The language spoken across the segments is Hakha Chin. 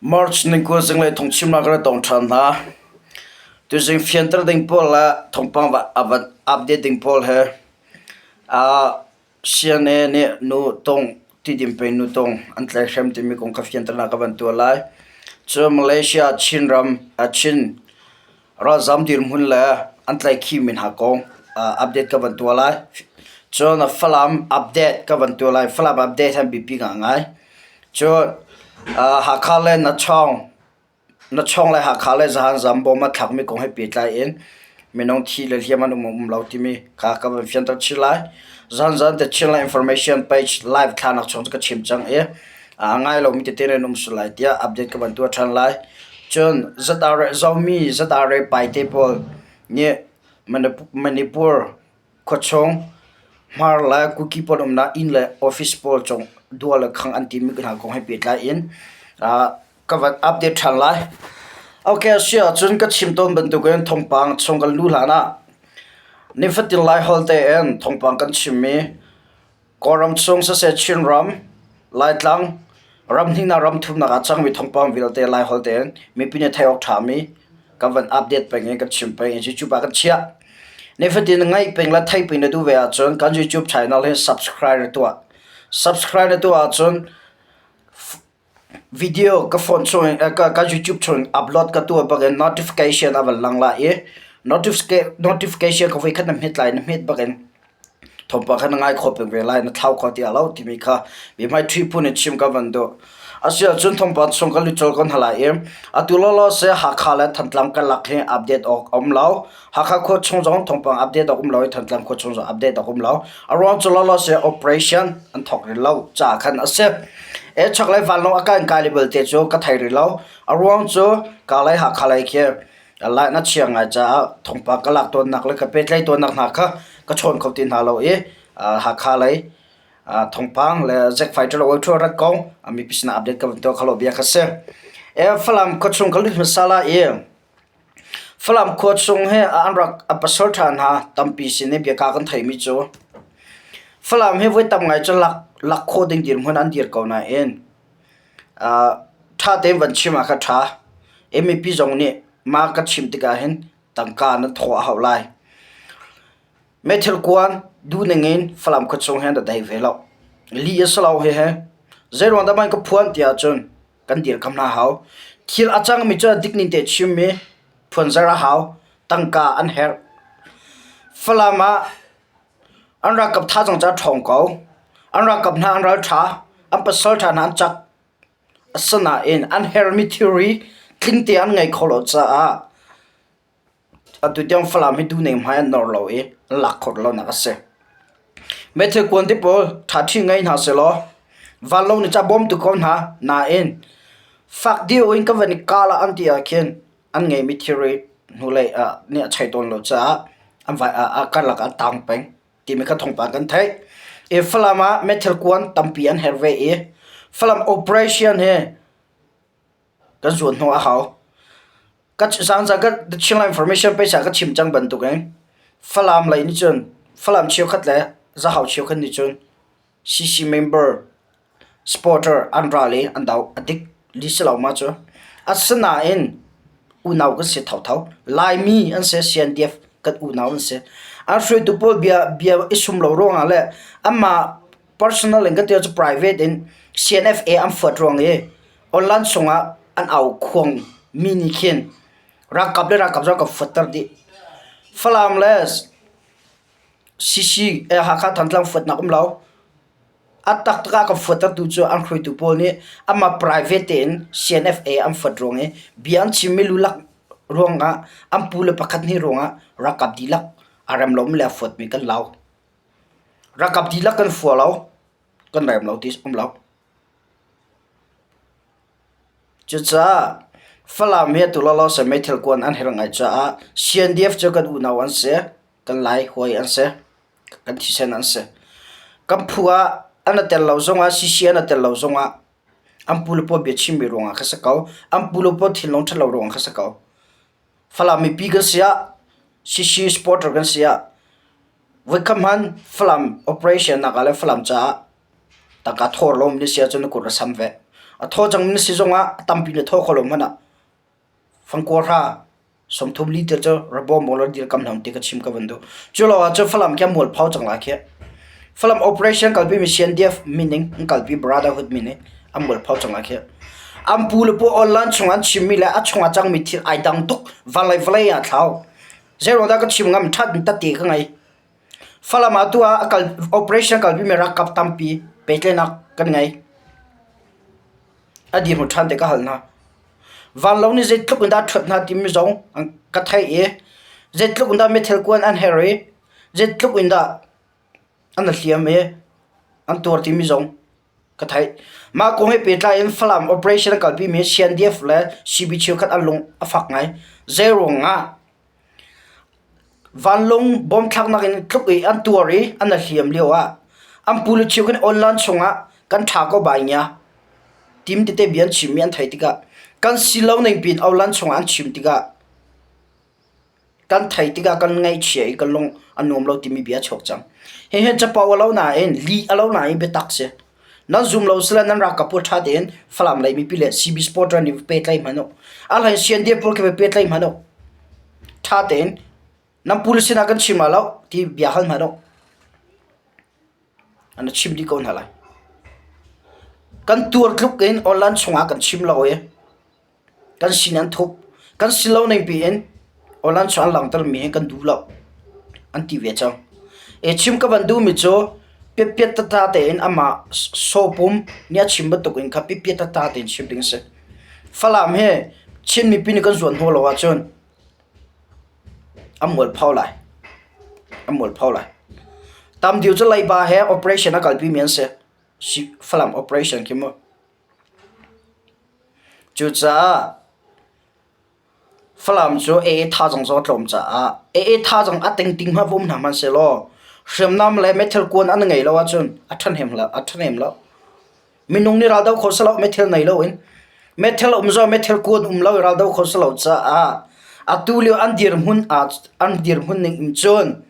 March ni kul zinglei thawngchimnak kan i tong ṭhan hna. Tuzing fianter ding pawl le thawngpang a van update ding pawl he CNA nih nu tung Tidim peng nu tung an tlaihhrem timi kong kha fianternak ka van tuah lai. Cun Malaysia Chinram Chin ralzam dirhmun le an tlaihkhihmi hna kong update ka van tuah lai. Cun Falam update ka van tuah lai. Falam update hi an biapi ngaingai. Cun Hakha le Nachawng, Nachawng le Hakha le Zahan zam bawm a thlakmi kong he pehtlai in minung thi le hliam an um um lo timi kha ka van fianter chin lai. Zan zan te Chinland Information page live thlanak chung cu ka chim cang i a ngai lomi tete nan um sual lai tiah update ka van tuah ṭhan lai. Cun ZRA Zomi ZRA Paite pawl nih Manipur khuachung Hmar le Kuki pawl umnak inn le office pawl cung dua le khang an timi hna kong he pehtlai in ka van update ṭhan lai. Okay, a si ahcun ka chim tawn bantukin thawngpang chung kan luh hlan ah nifatin Laiholh tein thawngpang kan chimmi Kawlram chung siseh Chinram, Laitlang, ram hnihnak ram thumnak ah cangmi thawngpang vialte Laiholh tein mipi nih theih awk ṭhami kan van update peng i kan chim peng i YouTube ah kan chiah. Nifatin ngaih peng le theih peng na duh ve ahcun kan YouTube channel hi subscribe na tuah. Subscribe na tuah ahcun video ka phone chung in ka YouTube chung in upload ka tuah bak in notification a van lang lai i notification ka voikhat na hmet lai na hmet bak in thawngpang kha na ngai kho peng ve lai na thlau kho ti lo timi kha mihmai ṭhi phun in chim ka van duh. Asiahcun thawngpang chung kan luchol kan hal lai i atu lawlaw se Hakha le Thantlang karlak hi update awk a um lo. Hakha khua chung zong thawngpang update awk um lo i Thantlang khua chung zong update awk um lo. A ruang cu lawlaw se operation an thawk rih lo caah khan a si. E chaklei vanlawng a kai kai belte cu ka thei rih lo. A ruang cu Kalay Hakha lei khi lai na chia ngai caah thawngpang ka lak tawnnak le ka pehtlaih tawnnak hna kha ka chawn kho ti hna lo i Hakha lei thawngpang le Zack Fighter le rat kong mipi sinah update ka van tuah kho lo bia kha si. E Falam khuachung ka lut hmasa la i Falam khua chung hi an rak a pasal ṭha hna tampi sin i biaka kan theimi cu Falam hi voi tam ngai cu lak lak khawh ding dirhmun an dir ko nain ṭha tein van chim ah kha ṭha. Mipi zong nih mah ka chim tikah hin tangka nan thawh a hau lai. Meithil kuan duhning in Falam khuachung hi an ra dai ve lo. Lih a si lo hihi. Zeiruang dah man ka phuan ti ahcun kan dirkam hna hau. Thil a cangmi cu dik ning te chimmi phuanzar a hau. Tangka an herh. Falam ah an ralkap thazaang cu a ṭhawng ko. An ralkap hna an ralṭha. An pasal ṭha hna an cak. Asinain an herhmi thilri tlingte an ngei kho lo caah atu tiang Falam hi duhning hmai an nor lo i an lak khawh lonak a si. Meithil kuan te pawl ṭhaṭhi ngei hna sehlaw vanlawng nih ca bawmtu ko hna nain fak deuh in kan van i kah lah an ti ahkhin an ngeihmi thilri hnulei ah nih a chei tawn lo caah an vai ah karlak ah an taang peng timi kha thawngpang kan theih. I Falam ah meithil kuan tampi an herh ve i Falam operation hi kan zuan hnawh a hau. Ka zaangza ka The Chinland Information page ah ka chim cang bantukin Falam lei nih cun Falam cheukhat le Zahau cheukhat nih cun CC member supporter an ral i an do a dik li si lo ma cu. Asinain unau kan si thotho. Laimi an si CNDF kan unau an si. An hruaitu pawl bia bia i sum lo ruangah le anmah personal in kan ti cu private in CNFA an fuat ruang i Online chungah an au khuang mi nih khin ralkap le ralkap zong kan fuatter dih. Falam le CC Hakha Thantlang fuatnak um lo. A taktak ah kan fuattertu cu an hruaitu pawl nih amah private tein CNFA an fuat ruang i bia an chimmi lulak ruangah an pu le pakhat hnih ruangah ralkap dihlak a rem lomi le a fuatmi kan lau. Ralkap dihlak kan fua lo, kan rem lo ti um lo. Cucaah Falam hi atu lawlaw seh meithal kuan an herh ngai caah CNDF cu kan unau an si, kan Lai hawi an si, kan thisen an si. Kan phu ah an i tel lo zongah CC an i tel lo zongah an pu le pawl biachimmi ruangah kha si ko, an pu le pawl thinlung ṭhat lo ruangah kha si ko. Falam mipi kan si ah, CC supporter kan si ah, voikhat hmanh Falam operation nak ah le Falam caah tangka thawr lomi na si ahcun na kut a sam ve. A thaw cangmi na si zongah a tampi na thaw kho lo hmanh ah fangkua hra 30 liter cu rabawm maw dirkam hna ti ka chim ka van duh. Cu lo ahcun Falam khi a mualpho cang lai khi. Falam operation kalpi mi CNDF meaning an kalpi Brotherhood meaning an mualpho cang lai khi. An pu le pu online chung an chimmi le a chung ah cangmi thil ai dang tuk vawlei vawlei ah thlau. Zeiruang dah ka chim ngam that tate ka ngei. Falam ah tu ah a kal operation kalpi mi ralkap tampi pehtlaihnak kan ngei. A dirhmun ṭhan te ka hal hna. Vanlawng nih zeitluk in dah a ṭhuat hna timi zong ka theih i zeitluk in dah meithal kuan an her i zeitluk in dah an i hliam i an tuar timi zong ka theih. Mah kong he pehtlai in Falam operation a kalpimi CNDF le CB cheukhat an lung a fak ngai. Zeiruang ah Vanlawng bom thlaknak in tluk i an tuar i an i hliam lioah an pu le cheu khin online chungah kan ṭha ko bai ngia tim tete bia an chimmi an theih tikah kan si lo ning piin online chungah an chim tikah kan theih tikah kan ngaihchia i kan lung a nuam lo timi bia a chuak cang. Hihi capo a lo nain lih a lo nain biatak si. Nan zum lo sile nan ralkap pawl ṭha tein Falam lei mipi le CB supporter nih pehtlaih hmanh u. A hlei CNDF pawl khi pehtlaih hmanh u. Ṭha tein nan pule sinah kan chim lo ti bia hal hmanh u. An chim dih ko hna lai. Kan tuar tluk in online chungah kan chim lo i Kan sin an thup. Kan si lo ning piin awlan cu an langhtermi hi kan duh lo an ti ve cang. E chim ka van duhmi cu piatpiat tata tein amah sawpum nih a chim bantuk in kha piatpiat tata tein chim ding a si. Falam hi Chin mipi nih kan zuan hnaw lo ahcun an mualpho lai. An mualpho lai. Tam deuh cu leiba he operation a kalpimi an si. Falam operation khi mu. Cucaah Falam cu AA thazaang zong a tlawm caah AA thazaang a tengting hmanh va um hna hmanhsehlaw hriamnam le meithal kuan an ngeih lo ahcun a ṭhahnem lo. A ṭhahnem lo. Minung nih raldo kho si lo meithal nei loin meithal um zong meithal kuan um lo i raldo kho si lo caah atu lio an dirhmun ah an dirhmun ning in cun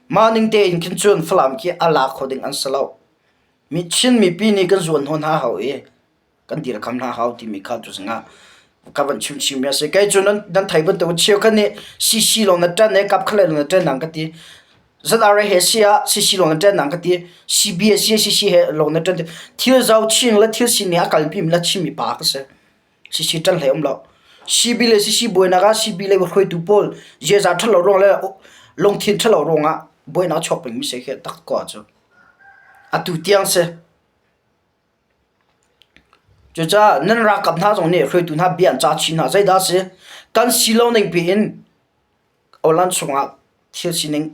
mah ning tein khin cun Falam khi a la kho ding an si lo. Mi Chin mipi nih kan zuan hnawn hna hau i kan dirhkam hna hau timi kha tu zingah ka van chim chimmi a si. Kei cu nan, nan thei bantuk cheukhat nih CC lawng na ṭan i kap khaleh lawng na ṭan nang ka ti. ZRA he si ah CC lawng na ṭan nang ka ti. CB he si CC he lawng na ṭan ti. Thil zau chin le thil sining a kalpi mi le chimmi pa ka si. CC ṭan hlei um lo. CB le CC buainak ah CB le hruaitu pawl ziaza ṭhalo ruang le lungthin ṭhalo ruangah buainak a chuak pengmi si khi tak ko ahcun. Atu tiang si. Cucaah nan ralkap hna zong nih hruaitu hna bia an cah chin hna. Zeidah a si? Kan si lo ning piin Awlan chungah thil sining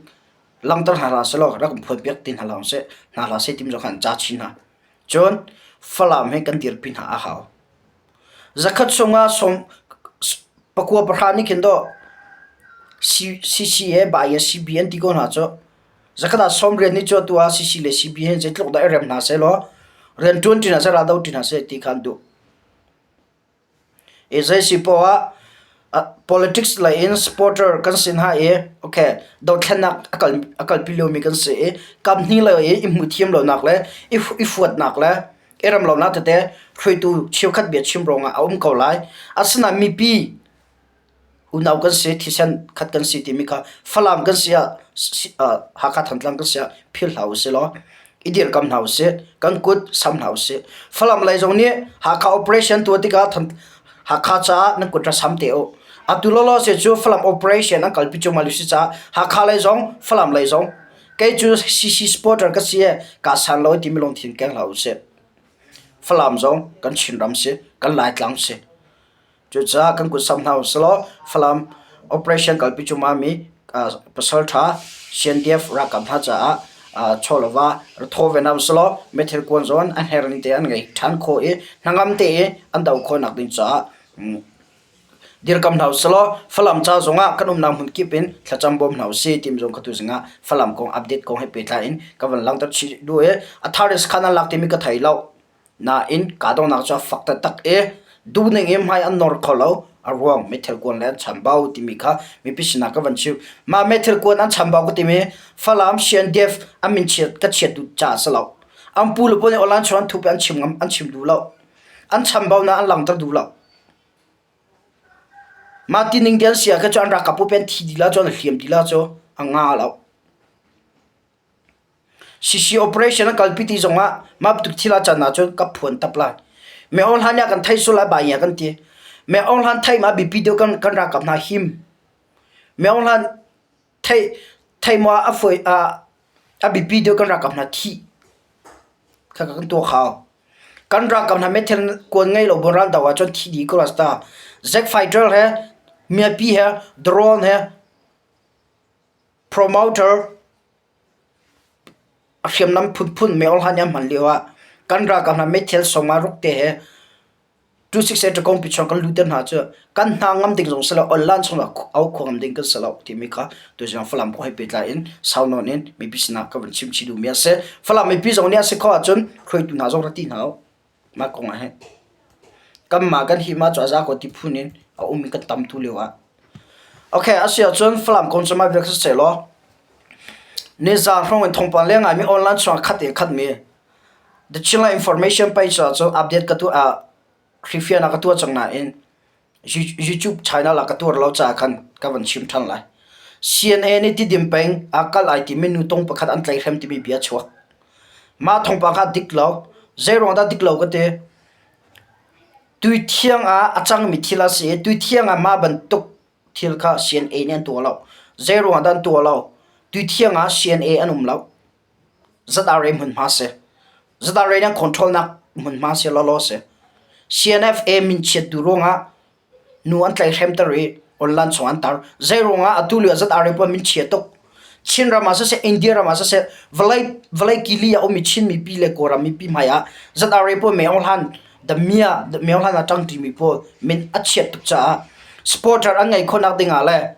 langhter hna hlah sehlaw rak kan phuanpiak ti hna hlah seh, hna hlah seh timi zong kha an cah chin hna. Cun Falam hi kan dirpi hna a hau. Zakhat chungah sawm pakua pahra nih khin dawh CCA, BA, CB an ti ko hna cu. Zakhat ah sawmriat nih cu atu ah CC le CB hi zeitluk dah i rem hna sehlaw rianṭuan ṭi hna seh, raldo ṭi hna seh ti kha an duh. I zei si poah ah politics lei in supporter kan si hna i okay dothlennak a kal a kalpi liomi kan si i kaphnih lei i i hmuh thiam lonak le i i fuatnak le i rem lonak tete hruaitu cheukhat bia chim ruangah a um ko lai. Asinain mipi Unau kan si, thisen khat kan si timi kha Falam kan si ah, Hakha Thantlang kan si ah philh hlah usih law i dirhkam hna usih, kan kut sam hna usih. Falam lei zong nih Hakha operation tuah tikah Hakha caah nan kut ra sam te u. Atu lawlaw se cu Falam operation an kalpi cuahmah lio si caah Hakha lei zong Falam lei zong kei cu CC supporter ka si e ka san lo timi lungthin keng hlah usih. Falam zong kan Chinram si, kan Laitlang si. Cucaah kan kut sam hna usih Falam operation kalpi cuahmahmi pasal ṭha CNDF ralkap hna caah chawleva ra thaw ve hna usih law meithal kuan zawn a hner te an ngei ṭhan khawh i hnangam te i an doh khawhnak ding caah dirkam hna usih law Falam ca zongah kan umnak hmun kip in thlacam bawm hna usih timi zong ka tu zingah Falam kong update kong he pehtlai in ka van langhter chih duh i a thar in sakhan an lak timi ka thei lo. Nain kahdohnak cu a fak taktak i duhning in hmai an nor kho lo. A ruang meithal kuan le an chambau timi kha mipi sinah ka van chim. Mah meithal kuan an chambau ka timi Falam CNDF an min chiat ka chiat duh caah a si lo. An pu le pawl nih online chuan thup an chim ngam an chim duh lo. An chambaunak an langhter duh lo. Mah ti ning te an si ah khan cu an ralkap pawl an thi dih la cu an hliam dih la cu a nga lo. CC operation an kalpi ti zongah mah bantuk thil a can ahcun ka phuan tap lai. Me Aung Hlan nih a kan theih sual lai bai kan ti. Me Aung Hlan theih ma biapi deuh kan kan ralkap hna him. Me Aung Hlan theih theih maw a fawi a a biapi deuh kan ralkap hna thih. Kha kan tuah khao. Kan ralkap hna meithal kuan ngei lo bu raldo ahcun thi dih ko rasta. Zack fighter he miapi he drone he Promoter a hriamnam phunphun Myo Hlan nih a hman lioah kan ralkap hna meithal sawmnga ruk te he 268 kongpi chung kan luter hna cu kan hna ngam ding zong si lo online chungah au kho ngam ding kan si lo timi kha tuzing Falam kong he pehtlai in sau nawn in mipi sinah ka vun chim chih duhmi a si. Falam mipi zong nih a si khawh ahcun hruaitu hna zong ra ti hna u. Mah kong ah hin kanmah kan him ahcun a za ko ti phun in a um i kan tam tu lio ah. Okay, a si ahcun Falam kong cu mah vial kha si law nizaan hrawng in thawngpang leng ngaimi online chungah khat in khatmi The Chinland Information page ah cun update ka tuah ah hrifian ah ka tuah cang nain YouTube channel ah ka tuar lo caah khan ka van chim ṭhan lai. CNA nih Tidim peng ah kal ai timi nutung pakhat an tlaihhrem timi bia chuak. Mah thawngpang kha dik lo. Zeiruang dah dik lo ka ti? Tuithiang ah a cangmi thil a si i tuithiang ah mah bantuk thil kha CNA nih an tuah lo. Zeiruang dah an tuah lo? Tuithiang ah CNA an um lo. ZRA hmunhma si. ZRA nih an control nak hmunhma si lawlaw si. CNFA minchiat duh ruangah nu an tlaihhremter i online chung an tar. Zeiruangah atu lio ZRA pawl minchia tuk. Chinram ah siseh, India ram ah siseh, vawlei vawlei kili ah ummi Chin mipi le Kawlram mipi hmai ah ZRA pawl meo hlan the mia meo hlan ah ṭangṭimi pawl min a chiat tuk caah supporter an ngeih khawhnak ding ah le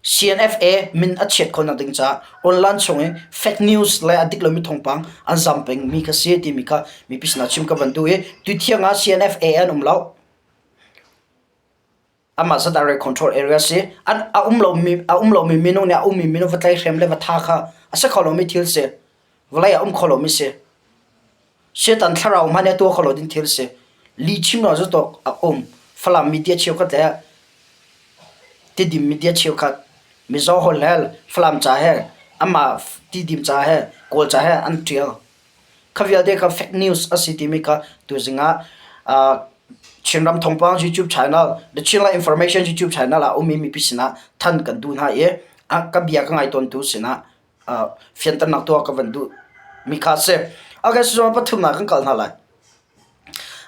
CNFA min a chiat khawhnak ding caah online chung i fake news le a dik lomi thawngpang an zam pengmi kha si timi kha mipi sinah chim ka van duh i tuithiang ah CNFA an um lo. Amah zat ah control area si. An a um lomi a um lomi minung nih a ummi minung va tlaihrem le va tha kha a si kho lomi thil si. Vawlei ah um kho lomi si. Satan thlarau hmanh nih a tuah kho lo ding thil si. Lihchim lo cu tawk a um. Falam media cheukhat le Tidim media cheukhat Mizo holh he Falam ca he amah Tidim ca he Kawl ca he an ṭial. Kha vialte kha fake news a si timi kha tuzing ah Chinram thawngpang YouTube channel, The Chinland Information YouTube channel ah ummi mipi sinah than kan duh hna i ka bia ka ngai tawntu sinah fianternak tuah ka van duh mi kha a si. Okay, sizung pathumnak kan kal hna lai.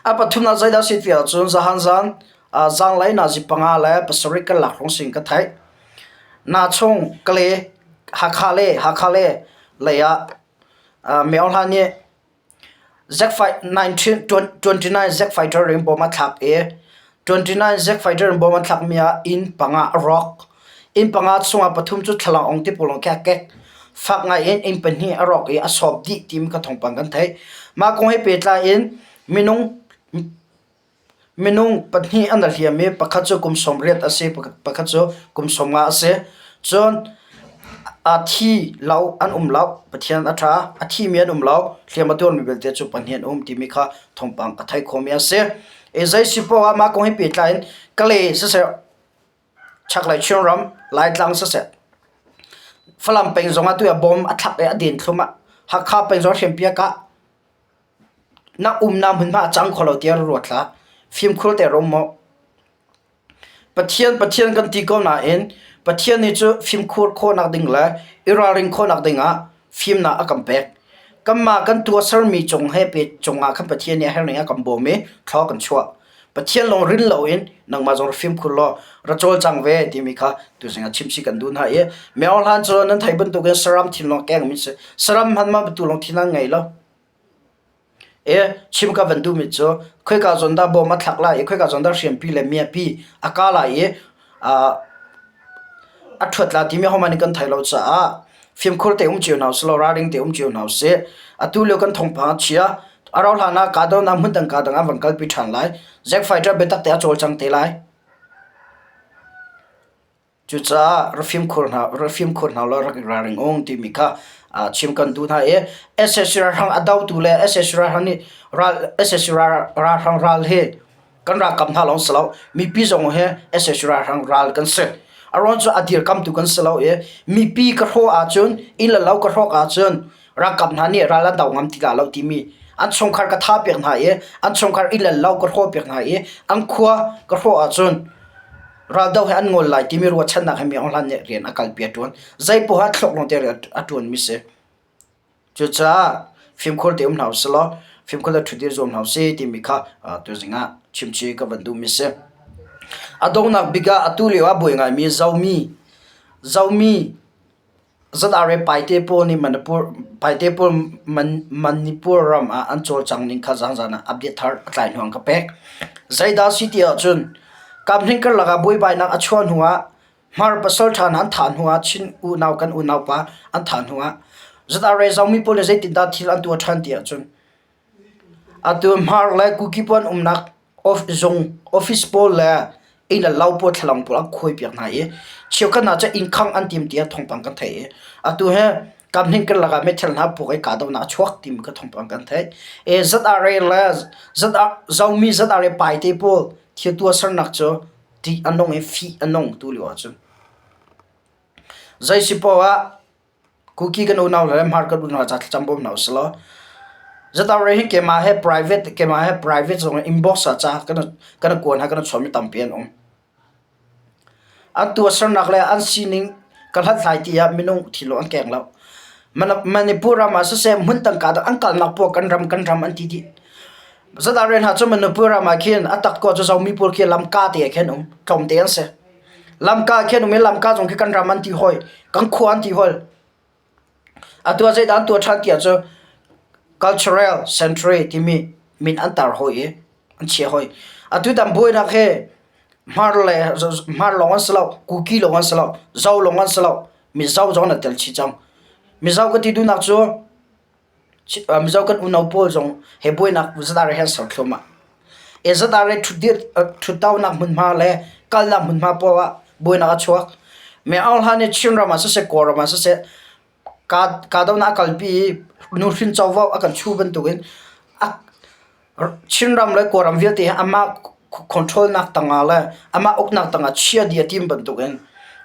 A pathumnak zeidah si ti ahcun zahan zan zanglei nazi panga le pasarih kan lak hrawng sin ka theih. Na chung Kale Hakha le Hakha le lei ah Myo Hla nih Z-29 Jet fighter in bom a thlak i 29 Jet fighter in bom a thlakmi ah inn panga a rawk. Inn panga chungah pathum cu thlalangawng tipawlawng khi a kek. Fak ngai in inn pahnih a rawk i a sawp dih timi kha thawngpang kan theih. Mah kong he pehtlai in minung Minung pahnih an i hliam i pakhat cu kum 80 a si, pakhat cu kum 50 a si. Cun a thi lo an um lo. Pathian a ṭha. A thimi an um lo. Hliam a tuarmi belte cu pahnih an um timi kha thawngpang ka theih khawhmi a si. I zei si paoh ah mah kong he pehtlai in Kalay siseh, chaklei Chinram, Laitlang siseh, Falam peng zong ah tu ah bom a thlak i a den thlum ah Hakha peng zong hriampi a kah. Na umnak hmunhma a cang kho lo tiah ruat hlah. Fimkhur te rum maw? Pathian Pathian kan ti ko nain Pathian nih cu fimkhur khawhnak ding le i ralring khawhnak ding ah fimnak a kan pek. Kanmah kan tuahsermi cung he pe cungah khan Pathian nih a herh ning a kan bawm i thlaw kan chuah. Pathian lawng rin loin nangmah zong ra fimkhur law ra cawlcang ve timi kha tuzing ah chimsi kan duh hna i meo hlan cu nan thei bantukin saram thin lawng kengmi si. Saram hmanh mah tu lawng thin an ngei lo. E chim ka van duhmi cu khoika zawn dah bawm a thlak lai i khoika zawn dah hriampi le miapi a ka lai i a ṭhuat la timi hohmanh nih kan thei lo caah fimkhur te um cio hna usih law ralring te um cio hna usih. Atu lio kan thawngpang a chia. A rauh hlan ah kahdohnak hmun dang ka dang ah van kalpi ṭhan lai. Zack fighter biatak te a cawlcang te lai. Cucaah ra fimkhur hna ra fimkhur hna law rak i ralring ung timi kha chim kan duh hna i sac ralhrang a dotu le sac ralhrang nih ral sac ralhrang ral hi kan ralkap hna lawng si lo mipi zong hi sac ralhrang ral kan si. A ruang cu a dirkamtu kan si lo i mipi ka hrawh ahcun inn le lo ka hrawk ahcun ralkap hna nih ral an do ngam ti la lo timi an chungkhar ka tha piak hna i an chungkhar inn le lo ka hrawh piak hna i an khua ka hrawh ahcun raldo he an ngol lai timi ruahchannak he Min Aung Hlaing nih rian a kalpi a ṭuan. Zei poah thluak lawngte rian a ṭuanmi si. Cucaah fimkhur te um hna usih law fimkhur le ṭhut i zuam hna usih timi kha tuzing ah chimchih ka van duhmi si. A donghnak bik ah atu lio ah buai ngaimi Zomi Zomi ZRA Paite pawl nih Manipur Paite pawl Manipur ram ah an cawlcang ning kha zaangzan ah update thar a tlai hnu an ka pek. Zeidah si ti ahcun kamhning karlak ah buaibainak a chuah hnu ah Hmar pasalṭha hna an thah hnu ah Chin unau kan unau pa an thah hnu ah ZRA Zomi pawl nih zeitindah thil an tuah ṭhan ti ahcun atu Hmar le Kuki pawl an umnak zung office pawl le inn le lo pawl thlalang pawl an khuaipiak hna i cheukhat hna cu inn khangh an tim tiah thawngpang kan theih i atu hi kamhning karlak ah meithal hna puak i kahdohnak a chuak timi kha thawngpang kan theih. E ZRA le Zomi ZRA Paite pawl thil tuahsernak cu ṭih a nung i fih a nung tu lio ahcun. Zei si poah ah Kuki kan unau le Hmar kan unau ca thlacam bawm hna usih law ZRA hi keimah he private keimah he private zong in inbox ah ca kan kan kuan hna kan chuahmi tampi an um. An tuahsernak le an sining ka hlathlai ti ah minung thilo an keng lo. Manipur ram ah siseh hmun tangka an kalnak poah kan ram kan ram an ti dih. ZRA hna cu Manipur ram ah khin a tak ko cu Zomi pawl khi lamka te ah khin um tlawmte an si. Lamka khin um i lamka zong khi kan ram an ti hoi, kan khua an ti hoi. Atu ah zeidah an tuah ṭhan ti ahcun cultural century timi min an tar hoi i an chia hoi. Atu tam buainak hi Hmar le Hmar lawng an si lo, Kuki lawng an si lo, Zo lawng an si lo, Mizo zong an tel chih cang. Mizo ka ti duhnak cu Mizo kan unau pawl zong he buainak ZRA he an ser thluahmah. E ZRA ṭhutdonak hmunhma le kalnak hmunhma paoh ah buainak a chuak. Me Aung Hlan nih Chinram ah siseh, Kawlram ah siseh, kahdohnak a kalpi i nuhrin covo a kan chuh bantukin Chinram le Kawlram vialte hi amah control nak tangah le amah uknak tangah chia dih a tim bantukin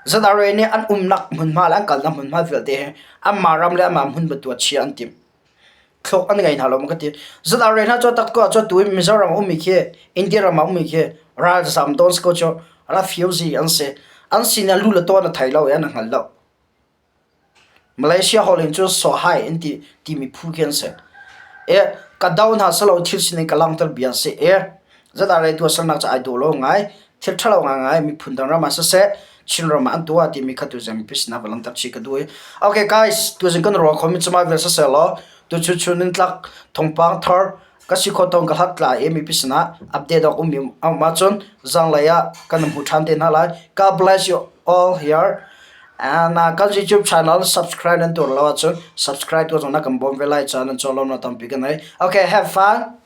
ZRA nih an umnak hmunhma le an kalnak hmunhma vialte hi anmah ram le anmah hmun bantuk ah chia an timh. Thluk an ngei hna lo maw ka ti. ZRA hna cu tak ko ahcun tu i Mizoram a ummi khi India ram ah ummi khi ralzam tawn si ko cu refugee an si. An sin ah lu le tawn a thei lo i an hngal lo. Malaysia holh in cun sawhai an ti timi phu khi an si. E, ka do hna silo thil sining ka langhter bia a si i zeidah le tuahsernak cu ai dawh lo ngai. Thil ṭhalo ngaingai miphun dang ram ah siseh Chinram ah an tuah timi kha tuzing mipi sinah va langhter chih ka duh i. Okay guys, tuzing kan ruah khomi cu mah vial siseh law tuchun chun in tlak thawngpang thar Ka si khawh tawng ka hlat lai i mipi sinah update awk um a um ahcun zanglei ah kan hmu ṭhan te hna lai. God bless you all here. And kan YouTube channel subscribe nan tuar lo ahcun subscribe tuah zong na kan bawm ve lai ca nan cawlawm na tampi kan ei. Okay, have fun.